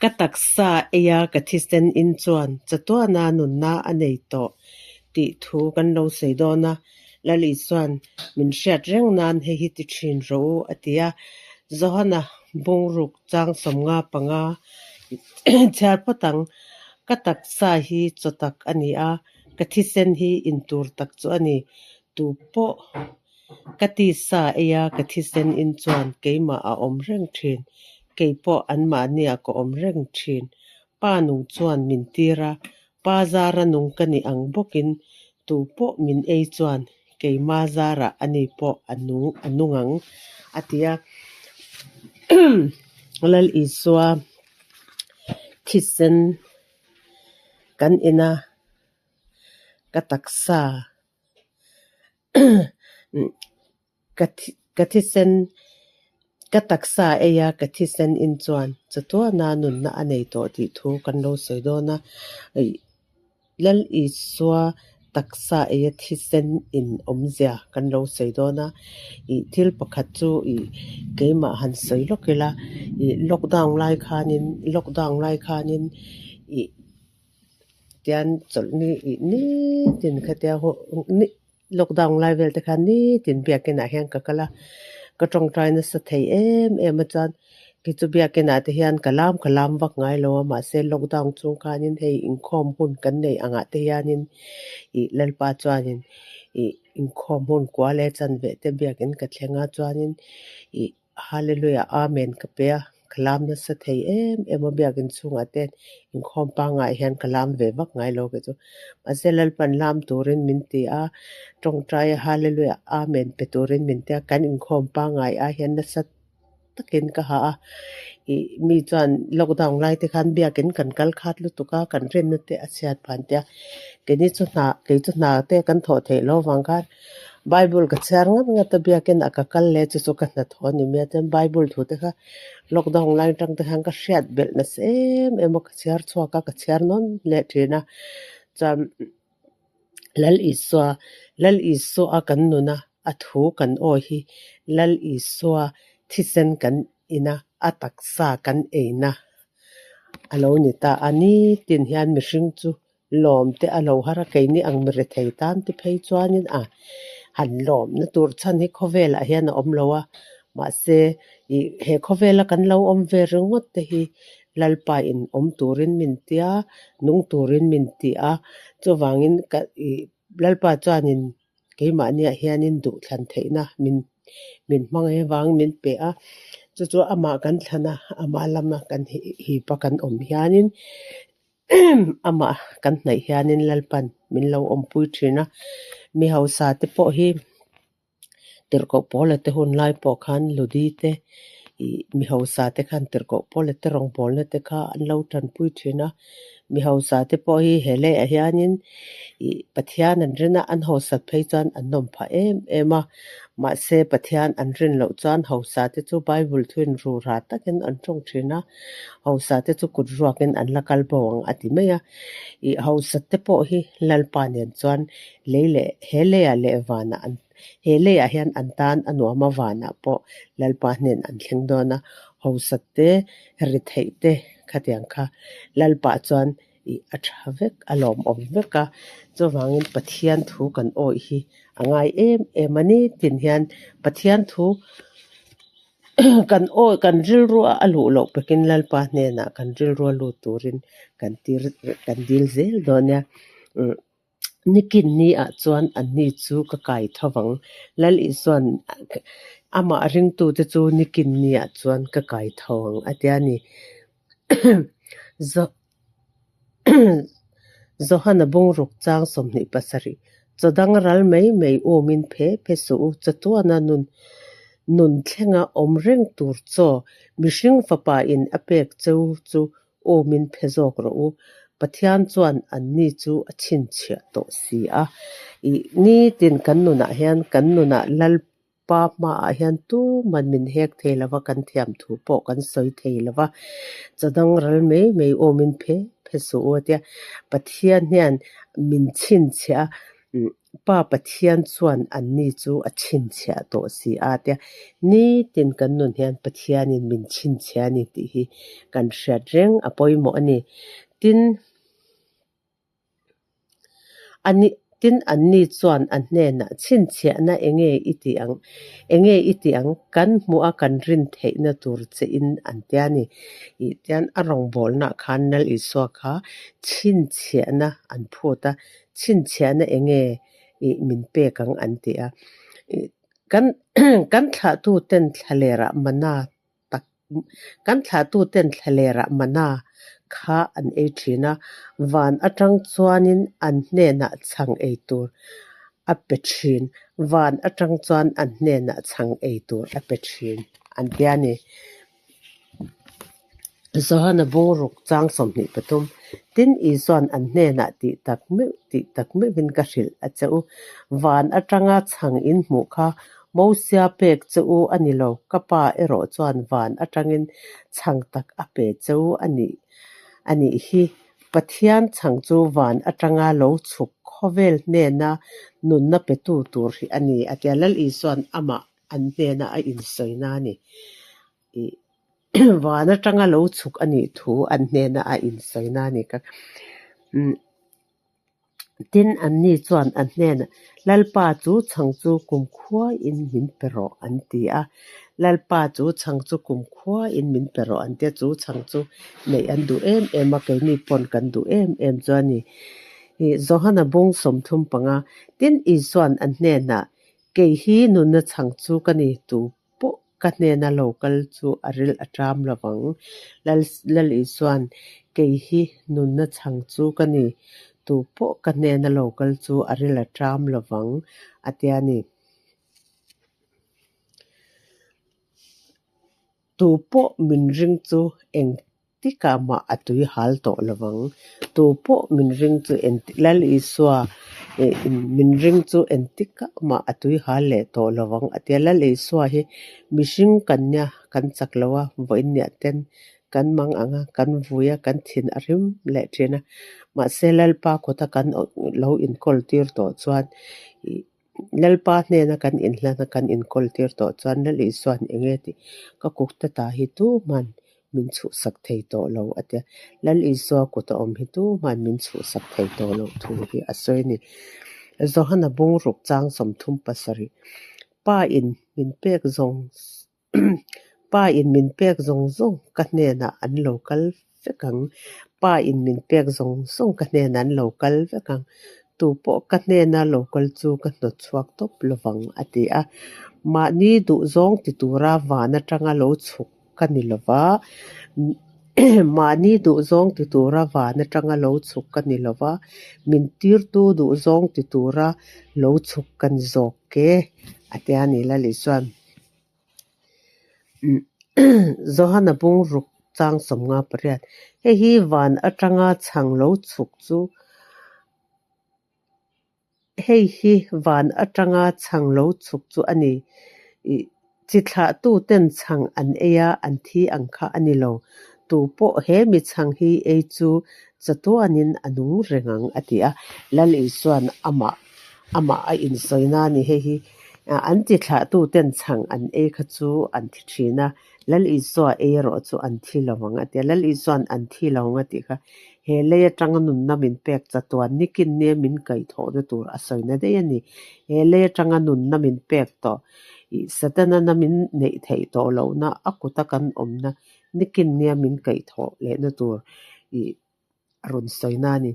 Ka taksa eia ka thisen in chuan chatuana nunna a nei tawh tih thu kan lo sawi dawn a, Lal Isuan min hriat reng nan hei hi ti thin rawh u a ti a. Johana bungruk chang 55 chhiar phawt ang. Ka taksa hi chaw tak a ni a, ka thisen hi intur tak chu a ni. Tu pawh ka tisa eia ka thisen in chuan keimah a awm reng thin, kei pawh anmahniah ka awm reng thin. Pa nung chuan min tir a, Pa zara nung ka nih ang bawkin tu pawh min ei chuan keima zarah ani pawh a nung a nung ang, a ti a. Lal Isua thisen kan ina ka taksa Ka thisen, ka taksa eia ka thisen in chuan chatuana nunna a nei tawh tih thu kan lo sawi dawn a. Lal Isua taksa eia thisen in awmzia kan lo sawi dawn a. Ih thil pakhat chu ih keimah han sawi lawk ila, ih lockdown lai khanin lockdown lai khanin ih tian chawlhni ih nitin khatia ni Lockdown lai vel te khan nitin biakin ah hian ka kal a, ka tawngtai nasa thei em em a chuan kei chu biakin ah te hian ka lam ka lam vak ngai lo a mahse lockdown chung khanin hei inkhawm hun kan neih angah te hianin ih Lalpa chuanin ih inkhawm hun kua leh chanve te biakin ka thleng a chuanin ih Hallelujah Amen ka pe a, ka lam nasa thei em em a biakin chhungah te inkhawm pangngai hian ka lam ve vak ngai lo kei chu. Mahse Lalpan lam turin min ti a, tawngtai a Hallelujah Amen pe turin min ti a, kan inkhawm pangngai ah hian nasa takin ka ha a, ih mi chuan lockdown lai te khan biakin kan kal khat lutuk a, kan rinna te a chhiat phan tia, keini chu hna kei chu hna te kan thawh theih loh avang khan Bible ka chhiar ngat ngat a biakin a ka kal leh chu chu ka hnathawh a ni mai a chuan Bible thu te kha lockdown lai atang te khan ka hriat belh nasa em em a ka chhiar chhuak a ka chhiar nawn leh thin a chuan Lal Isua Lal Isua kan nun a a thu kan awi hi Lal Isua thisen kan in a a taksa kan eina a lo ni ta a nitin hian mihring chu Lawm te a lo har a, keini ang mi rethei tan te phei chuanin a han lawmna tur chhan hi khawvelah hian a awm lo a, mahse ih he khawvela kan lo awm ve ringawt te hi Lalpa in awm turin min ti a, nung turin min ti a, chuvangin ka ih Lalpa chuanin keimahniah hianin duhthlan theihna min min hmang avang min pe a, chu chu amah kan thlan a, amah lama kan hip a kan awm hianin Amah kan hnaih hianin Lalpan min lo awmpui thin a, mi hausa te pawh hi tirhkoh pawl te hun lai pawh khan Ludi te ih mi hausa te khan tirhkoh pawl te rawngbawlna te kha an lo tanpui thin a, mi hausa te pawh hi he leiah hianin ih Pathian an rin a, an hausat phei chuan an nawm phah em em a, mahse Pathian an rin loh chuan hausa te chu Bible thuin rura takin an tawng thin a. Hausa te chu kut ruakin an la kal bo ang a ti mai a. Ih hausa te pawh hi Lalpa nen chuan lei leh he leiah leh vanah an he leiah hian an tan a nuam a vanah pawh Lalpa hnen an thleng dawn a. Hausa te ri theih te khatiang kha Lalpa chuan ih a tha vek a lawmawm vek a. Chuvangin Pathian thu kan awih hi a ngai em em a ni tin hian Pathian thu Kan awi kan rilrua a luh loh pekin Lalpa hnenah kan rilrua lut turin kan tir kan dil zel dawn nia. Nikin ni ah chuan anni chu ka kai tho vang. Lal Isuan amah ringtute chu nikin ni ah chuan ka kai tho ang a tia ni. Johana bungruk chang 27, Chaw dang ral mai mai umin phe phe suh u, chatuana nun nun thlenga awm reng tur chaw mihring fapa in a pek cheu chu umin phe zawk rawh u, Pathian chuan anni chu a chhinchhiah tawh si a. Ih nitin kan nunah hian kan nunah Lal Pa hmaah hian tuman min hek thei lova, kan thiam thu pawh kan sawi thei lova, chaw dang ral mai mai awmin phe phe suh u a tia. Pathian hian min chhinchhiah a. Pa Pathian chuan anni chu a chhinchhiah tawh si a tia nitin kan nun hian Pathianin min chhinchhiah a ni tih hi kan hriat reng a pawimawh a ni. Tin, Ani, tin anni chuan a hnenah, Chhinchhiahna enge i tih ang? Enge i tih ang? Kan hmuh a kan rin theihna tur che in an tia ni. Ih tian a rawngbawlnaah khan Lal Isua kha chhinchhiahna an phut a, chhinchhiahna enge ih min pek ang an ti a. Ih kan kan thlahtuten thlalerah mana tak kan thlahtuten thlalerah mana kha an ei thin a, van atang chuanin an hnenah chhang ei tur a pe thin, van atang chuan an hnenah chhang ei tur a pe thin an ti a ni. Johana bungruk chang 23 Tin, Isua'n an hnenah tih tak meuh tih tak meuhin ka hrilh a che u, van atanga chhang in hmuh kha Mosia pek che u a ni lo, ka Pa erawh chuan van atangin chhang tak a pe che u a nih a nih hi. Pathian chhang chu van atanga lo chhuk khawvel hnena nunna petu tur hi a ni, a ti a. Lal Isua'n amah an hnena a insawina a ni. Van atanga lo chhuk a nih thu an hnena a insawina a ni. Ka Tin, anni chuan a hnenah, Lalpa, chu chhang chu kumkhuain min pe rawh, an ti a. Lalpa, chu chhang chu kumkhuain min pe rawh, an ti a. Chu chhang chu neih an duh em em a, keini pawn kan duh em em chu a ni. Johana bung 35, Tin, Isua'n a hnenah, Kei hi nunna chhang chu ka ni, tu pawh ka hnena lo kal chu a ril a ṭam lo vang. Lal Lal Isua'n, Kei hi nunna chhang chu ka ni, tu pawh ka hnena lo kal chu a ril a ṭam lo vang, a ti a ni. Tu pawh min ring chu eng Tikah mah a tui hal tawh lo vang. Tu pawh min ring chu Lal Isua min ring chu engtikah mah a tui hal leh tawh lo vang a ti a. Lal Isua hi mihring kan nia, kan chak lo a, vawiin niah ten kan mang ang a, kan vui a, kan thin a rim leh thin a. Mahse Lalpa kuta kan lo inkawl tir tawh chuan Lalpa hnena kan inhlan a, kan inkawl tir tawh chuan Lal Isua'n eng nge tih ka kut te ta hi tuman min chhuhsak thei tawh lo a tia. Lal Isua kut a awm hi tuman min chhuhsak thei tawh loh thu hi a sawi a ni. Johana bungruk chang 37 Pa in min pek zawng Pa in min pek zawng zawng ka hnenah an lo kal vek ang. Pa in min pek zawng zawng ka hnenah an lo kal vek ang. Tupawh ka hnena lo kal chu ka hnawt chhuak tawp lovang, a ti a. Mahni duhzawng ti tura van atanga lo chhuk ka ni lova, mahni duhzawng ti tura van atanga lo chhuk ka ni lova, min tirtu duhzawng ti tura lo chhuk ka ni zawk e, a ti a ni Lal Isua'n. Johana bungruk chang 58, Hei hi van atanga chhang lo chhuk chu Hei hi van atanga chhang lo chhuk chu a ni. Chi thlahtuten chhang an ei a, an thi ang kha a ni lo. Tu pawh he mi chhang hi ei chu chatuanin a nung reng ang, a ti a. Lal Isua'n amah amah a insawina a ni. Hei hi an chi thlahtuten chhang an ei kha chu an thi thin a, Lal Isua ei erawh chu an thi lo ang a ti a. Lal Isua'n an thi lo ang a tih kha he lei atanga nunna min pek chatuan nikin nia min kaihthawhna tur a sawina daih a ni. He lei atanga nunna min pek tawh ih Satana na min neih theih tawh lohna a kuta kan awmna nikin nia min kaihthawh lehna tur ih a rawn sawina a ni.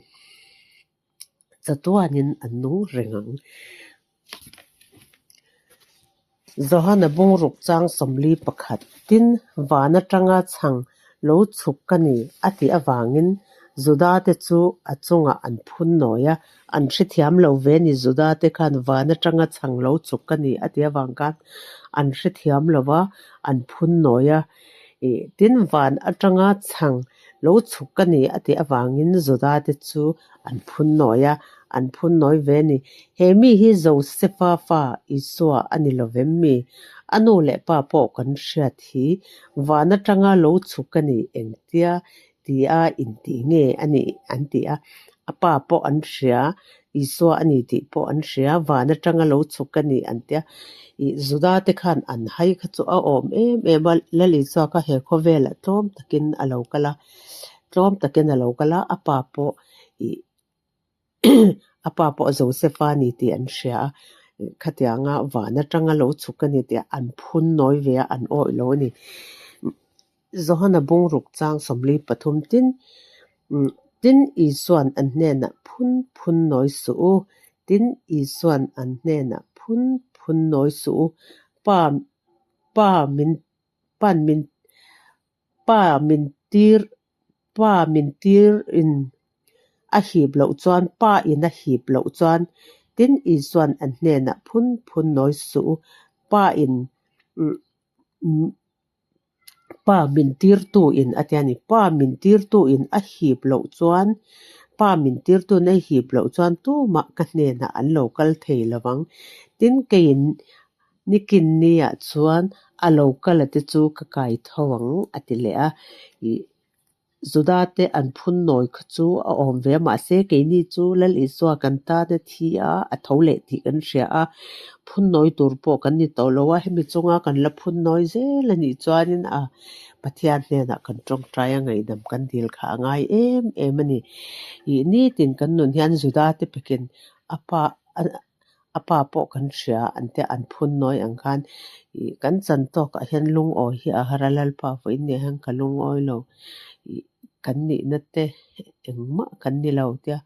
Chatuanin an nung reng ang. Johana bungruk chang 41, Tin, van atanga chhang lo chhuk ka ni a tih avangin Judate chu a chungah an phun nawi a, an hrethiam lo ve ni. Judate khan van atanga chhang lo chhuk ka ni a tih avang khan an hrethiam lo va, an phun nawi a. Tin, van atanga chhang lo chhuk ka ni a tih avangin Judate chu an phun nawi a, an phun nawi ve a ni. He mi hi Josefa fa Isua a ni lo vem mi? A nu leh pa pawh kan hriat hi van atanga lo chhuk a ni engtia tia intih nge a nih an ti a, a pa pawh an hria. Isua a ni tih pawh an hria, van atanga lo chhuk a ni an tia. Ih Juda te khan an hai kha chu a awm em em a, Lal Isua kha he khawvelah tlawm takin a lo kal a, tlawm takin a lo kal a, a pa pawh ih a pa pawh Josefa a ni tih an hria a, khatianga van atanga lo chhuk a ni tih an phun nawi ve a, an awih lo a ni. Johana bungruk chang 43 Tin, tin Isua'n an hnenah phun phun nawi suh u, tin Isua'n an hnenah phun phun nawi suh u, Pa pa min pa'n min pa min tir pa min tir in a hip loh chuan pa in a hip loh chuan tin Isua'n an hnenah phun phun nawi suh u, pa in Pa min tirtu in a ti a ni. Pa min tirtu in a hip loh chuan, Pa min tirtu in a hip loh chuan tumah ka hnenah an lo kal thei lo vang. Tin, keiin nikin niah chuan a lo kal a te chu ka kai tho ang, a ti leh a. Ih. Juda te an phun nawi kha chu a awm ve a, mahse keini chu Lal Isua kan tan a thi a, a tho leh tih kan hria a, phun nawi tur pawh kan ni tawh lo a, hemi chunga kan la phun nawi zel a nih chuanin a Pathian hnenah kan tawngtai a, ngaihdam kan dil kha a ngai em em a ni. Ih nitin kan nun hian Juda te pekin a pa A pa pawh kan hria an tia an phun nawi ang khan ih kan chan tawkah hian lungawi hi a har a, Lalpa vawiin nia hian ka lungawi lo ih kan nihna te engmah kan ni lo tia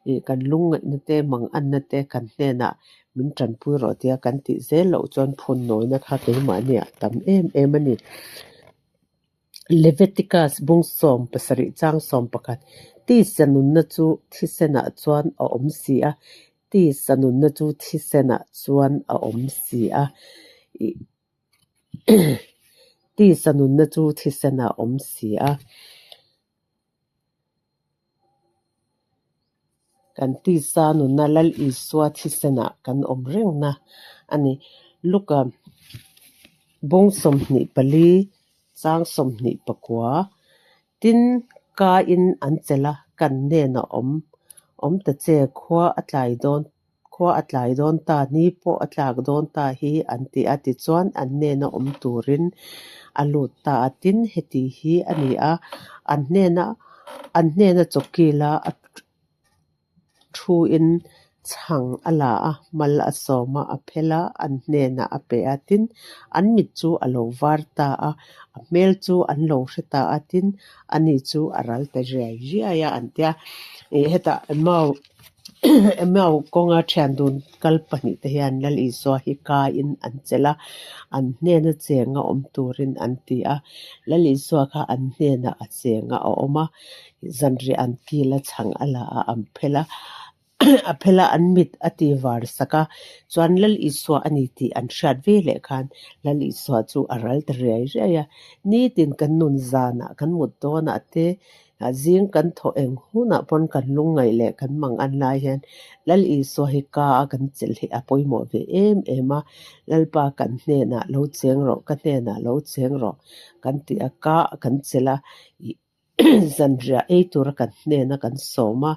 ih kan lungngaihna te manganna te kan hnenah min tanpui rawh tia kan tih zel loh chuan phun nawina kha keimahni ah a tam em em a ni. Leviticus bung 17 chang 11, Tisa nunna chu thisenah chuan a awm si a, tisa nunna chu thisenah chuan a awm si a, tisa nunna chu thisenah a awm si a. Kan tisa nunna Lal Isua thisenah kan awm rengna a ni. Luka bung 24 chang 29, Tin, ka in an chelh a, kan hnenah awm awm ta che, khua a tlai dawn khua a tlai dawn ta, ni pawh a tlak dawn ta hi an ti a. Tichuan an hnena awm turin a lut ta a. Tin, heti hi a ni a, an hnena an hnena chawkila a Thuin chhang a la a, mal a sawm a, a phel a, an hnenah a pe a, tin, an mit chu a lo var ta a, a hmel chu an lo hre ta a, tin, ani chu a ral ta riai riai a, an ti a. Ih hetah Emau Emau kawnga thian dun kal pahnih te hian Lal Isua hi kaiin an chelh a, an hnena chenga awm turin an ti a, Lal Isua kha an hnenah a chenga a awm a, Zanriah an kil a, chhang a la a, an phel a, a phel a, an mit a ti var sak a, chuan Lal Isua a ni tih an hriat ve leh khan Lal Isua chu a ral ta riai riai a. Nitin kan nun zanah kan mut dawnah te, zing kan thawh eng hunah pawn kan lungngaih leh kan mang an lai hian Lal Isua hi ka a kan chelh hi a pawimawh ve em em a, Lalpa kan hnenah lo cheng rawh, ka hnenah lo cheng rawh kan ti a, ka a kan chelh a, ih. Zanriah ei tura kan hnena kan sawm a,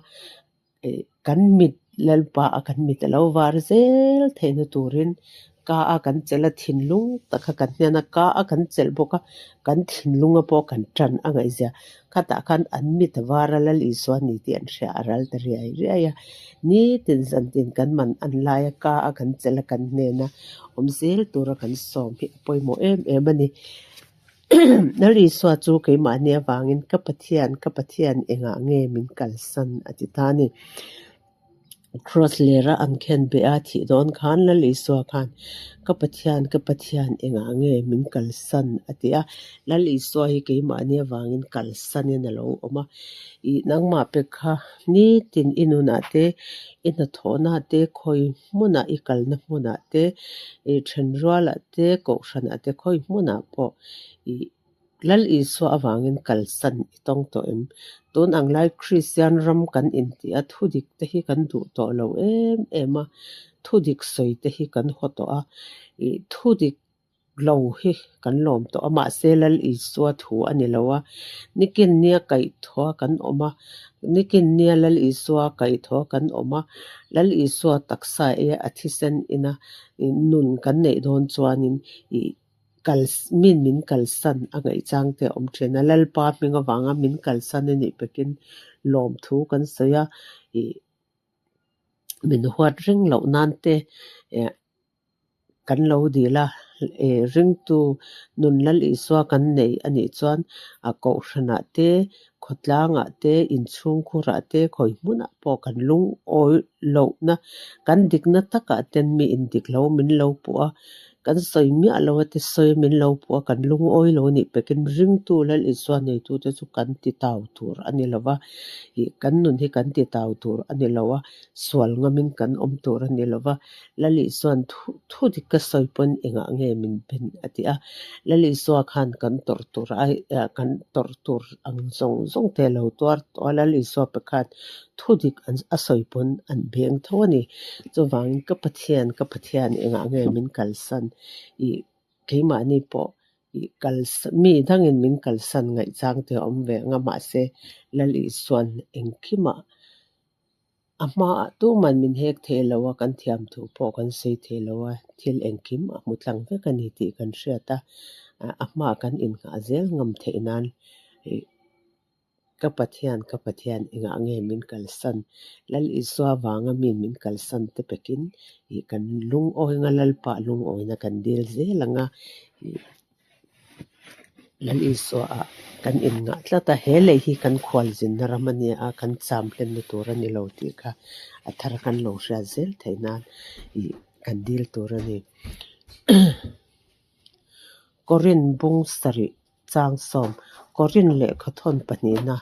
kan mit Lalpa a kan mit a lo var zel theihna turin ka a kan chelh a, thinlung taka kan hnena ka a kan chelh bawk a, kan thinlunga pawh kan tan a ngaihzia khatah khan an mit a var a, Lal Isua ni tih an hria a ral ta riai riai a. Nitin zantin kan man an lai a, ka a kan chelh a, kan hnena awm zel tura kan sawm hi a pawimawh em em a ni. Lal Isua chu keimahni avangin ka Pathian, ka Pathian engah nge min kalsan a ti ta a ni. Cross lera an khen beh a thih dawn khan Lal Isua khan ka Pathian, ka Pathian engah nge min kalsan a ti a. Lal Isua hi keimahni avangin kalsanin a lo awm a. Ih nangmah pek kha nitin i nunah te, i hnathawhnaah te, khawi hmunah i kalna hmunah te, ih thenrualah te, kohhranah te khawi hmunah pawh ih Lal Isua avangin kalsan i tawng tawh em? Tun ang lai Kristian ram kan intih a, thudik te hi kan duh tawh lo em em a, thudik sawi te hi kan haw tawh a, ih thudik. lo hi kan lawm tawh a, mahse Lal Isua thu a ni lo a, nikin nia kaihthawh a kan awm a, nikin nia Lal Isua kaihthawh a kan awm a, Lal Isua taksa eia a thisen ina nun kan neih dawn chuanin ih kal min min kalsan a ngaihchang te a awm thin a, Lalpa hming avanga min kalsan a nih pekin lawmthu kan sawi a, ih min huat reng loh nan te eh kan lo dil a, eh ringtu nun Lal Isua kan nei a nih chuan a kohhranah te, khawtlangah te, inchhungkhurah te, khawi hmunah pawh kan lungawi lohna, kan dikna takah ten mi indik lo min lo puh a, kan sawi miah lo a te sawi min lo puh a, kan lungawi lo a nih pekin ringtu Lal Isua neitute chu kan ti tau tur a ni lo va, ih kan nun hi kan ti tau tur a ni lo a, sual ngamin kan awm tur a ni lo va, Lal Isua'n thu thu dik ka sawi pawn engah nge min ben a ti a, Lal Isua khan kan tawrh tur ai kan tawrh tur ang zawng zawng te a lo tuar tawh a, Lal Isua pe khan thu dik an a sawi pawn an beng tho a ni. Chuvangin ka Pathian, ka Pathian engah nge min kalsan ih keimahni pawh ih kal mi dangin min kalsan ngaihchang te a awm ve ang a, mahse Lal Isua'n engkimah A hmaah tuman min hek thei lo a, kan thiam thu pawh kan sawi thei lo a, thil engkim a hmu tlang vek a ni tih kan hriat a, a hmaah kan innghah zel ngam theih nan Ka Pathian, ka Pathian engah nge min kalsan? Lal Isua vanga mi min kalsan te pekin ih kan lungawinga Lalpa lungawina kan dil zel ang a, ih Lal Isua ah kan inngah tlat a, he lei hi kan khualzinna ram a nia a, kan cham hlenna tur a ni lo tih kha a thar kan lo hriat zel theih nan ih kan dil tur a ni. Korin bung sarih chang sawm, Korin lehkhathawn pahnihna,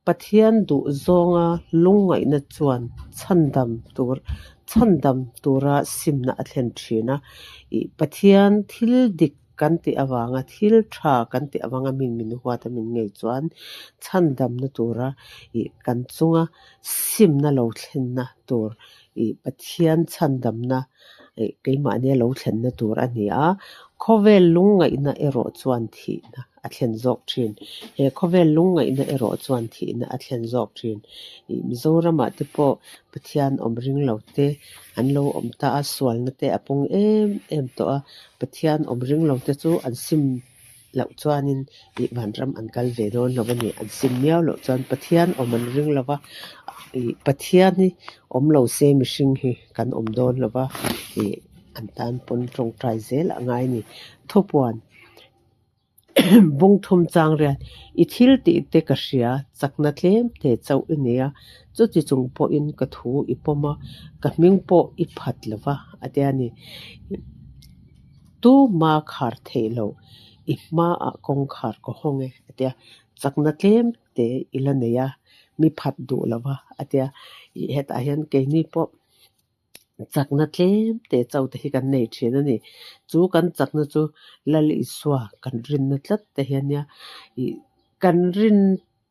Pathian duh zawnga lungngaihna chuan chhandam tur chhandam tura simna a thlen thin a. Ih Pathian thil dik kan tih avanga thil tha kan tih avanga min min huat a min ngei chuan chhandamna tura ih kan chunga simna lo thlenna tur ih Pathian chhandamna ih keimahnia lo thlenna tur a ni a. Khawvel lungngaihna erawh chuan thihna a thlen zawk thin. He khawvel lungngaihna erawh chuan thihna a thlen zawk thin. Ih Mizoramah te pawh Pathian awm ring lo te an lo awm ta a, sualna te a pung em em tawh a, Pathian awm ring lo te chu an sim loh chuanin ih vanram an kal ve dawn lo a ni. An sim miau loh chuan Pathian awm an ring lo va, ih Pathian hi awm lo se mihring hi kan awm dawn lo va, ih an tan pawn tawngtai zel a ngai a ni. Thupuan. Bung thum chang riat, I thil tih te ka hria, chakna tlem te chauh i nei a, chuti chung pawhin ka thu i pawm a, ka hming pawh i phat lo va, a ti a ni. Tuma khar theih loh, i hmaah kawngkhar ka hawng e, a ti a, chakna tlem te i la nei a, mi phat duh lo va, a ti a. Hetah hian keini pawh. Chakna tlem te chauh te hi kan nei thin a ni. Chu kan chakna chu Lal Isua kan rinna tlat te hi a nia. Ih kan rin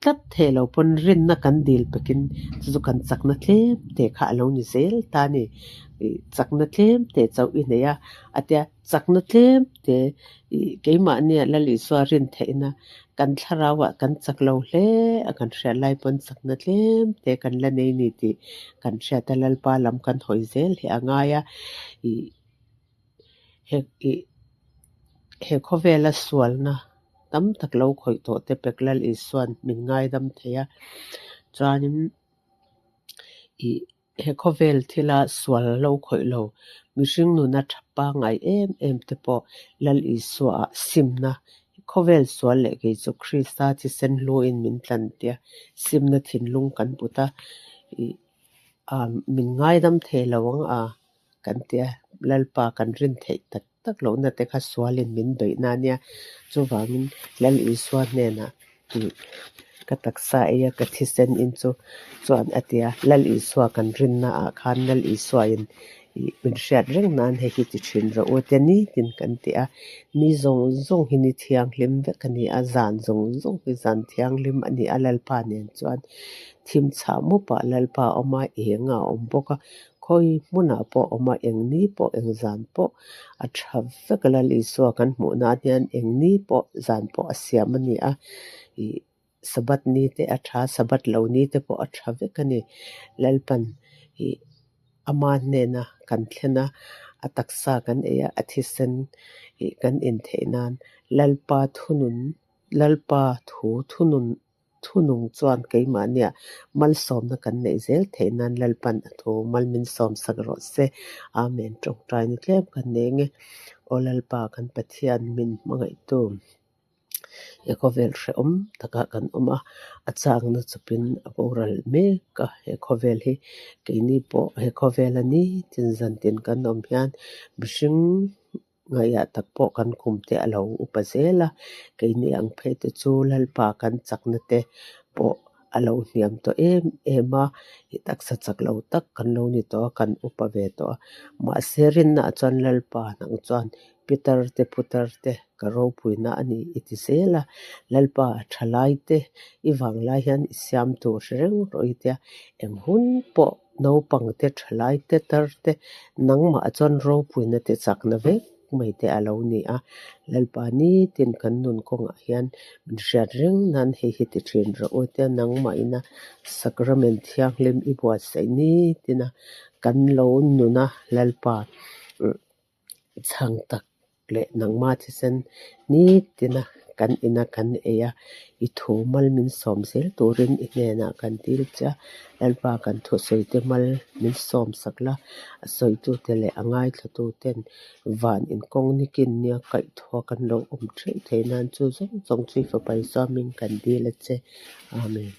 tlat theih loh pawn rinna kan dil pekin chu chu kan chakna tlem te kha a lo ni zel ta a ni. Ih chakna tlem te chauh i nei a, a tia chakna tlem te ih keimahnia Lal Isua rin theihna Kan thlarauah kan chak lo hle a, kan hriat lai pawn chakna tlem te kan la nei ni tih kan hriat a, Lalpa lam kan hawi zel hi a ngai a, ih he ih he khawvela sualna tam tak lo khawih tawh te pek Lal Isua'n min ngaidam thei a, chuanin ih. He khawvel thila sual lo khawih lo, mihring nuna tha pangngai em em te pawh Lal Isuaah simna, khawvel sual leh kei chu Krista thisen hluin min tlan tia simna thinlung kan put a, ih a min ngaidam thei lo ang a kan tia Lalpa kan rin theih tak tak lohna te kha sualin min beihna a nia. Chuvangin Lal Isua hnenah ih ka taksa eia ka thisen in chu chuan a ti a, Lal Isua kan rinna ah khan Lal Isuain ih min hriat reng nan hei hi ti thin rawh u tia nitin kan ti a, ni zawng zawng hi ni thianghlim vek a ni a, zan zawng zawng hi zan thianghlim a ni a Lalpa nen chuan thim chhah mupah Lalpa a awm a, eng a awm bawk a. Khawi hmunah pawh awm a, eng ni pawh eng zan pawh a tha vek a Lal Isua kan hmuh nan hian eng ni pawh zan pawh a siam a ni a, ih Sabbath ni te a tha a, Sabbath lo ni te pawh a tha vek a ni. Lalpan ih ama hnena kan thlen a, a taksa kan ei a, a thisen ih kan in theih nan Lalpa thunun Lalpa thu thunun thunung chuan keimahniah malsawmna kan neih zel theih nan Lalpan a thu mal min sawmsak rawh se. Amen. Tawngtaina tlem kan nei nge. Aw Lalpa kan Pathian min hmangaihtu. He khawvel hrehawm takah kan awm a, a changna chawpin a boral mek a, he khawvel hi keini pawh he khawvela nitin zantin kan awm hian mihring ngaihah tak pawh kan kum te a lo upa zel a, keini ang phei te chu Lalpa kan chakna te pawh a lo hniam tawh em em a, i taksa chak lo tak kan lo ni tawh a, kan upa ve tawh a, mahse rinnaah chuan Lalpa nang chuan Pitar te putar te ka ropuina a ni i ti zel a, Lalpa thalai te i vanglai hian i siam tur hre reng rawh i tia, eng hun pawh naupang te thalai te tar te nangmah chuan ropuina te chakna vek mai te a lo ni a, Lalpa nitin kan nun kawngah hian min hriat reng nan hei hi ti thin rawh u tia nangmah ina Sacrament thianghlim i buatsaih nitina kan lo nun a Lalpa. Chhang tak leh nangma thisen nitina kan ina kan ei a, i thu mal min sawm zel turin i hnenah kan dil che a, Lalpa kan thusawite mal min sawm sak la, a sawitute leh a ngaithlatuten van inkawng nikin nia kaihthua kan lo awm theuh thei nan chu zawng zawng chu i Fapa Isua hming kan dil a che. Amen.